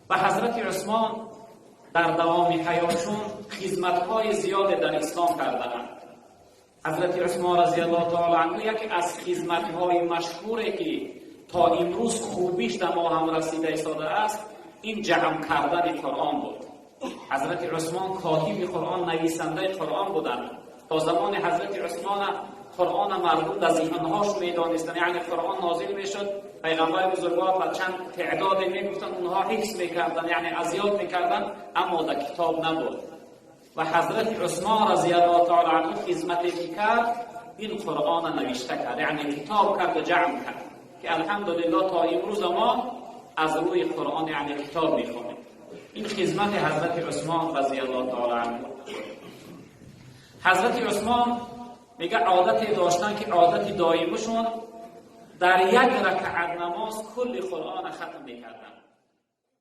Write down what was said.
Ва Ҳазрати Усмон дар давоми ҳаётшон хизматҳои зиёде дар ислом кардаанд. Ҳазрати Усмон разияллоҳу таъала анҳу яке аз хизматҳои машҳуре, ки то имрӯз хубиш дар мо ҳам расида истодааст, ин ҷамъ кардани Қуръон буд. Ҳазрати Усмон котиби Қуръон, нависандаи Қуръон буданд. То замони Ҳазрати Усмон Қуръон мардум дар зеҳнҳош медонистанд, яъне Қуръон нозил мешуд, пайғамбари бузургвор ба чанд теъдоде мегуфтанд, онҳо ҳифз мекарданд, яъне аз ёд мекарданд, аммо дар китоб набуд. Ва Ҳазрати Усмон разияллоҳу таъала анҳу хизмате ки кард, ин Қуръонро навишта кард, яъне китоб кард ва ҷамъ кард, ки алҳамдулиллоҳ то имрӯз мо аз рӯи Қуръон, яъне китоб мехонем. Ин хизмати Ҳазрати Усмон разияллоҳу таъала анҳу. Ҳазрати Усмон мега, одате доштанд, ки одати доимашон дар як ракъат намоз кулли Қуръонро хатм мекарданд.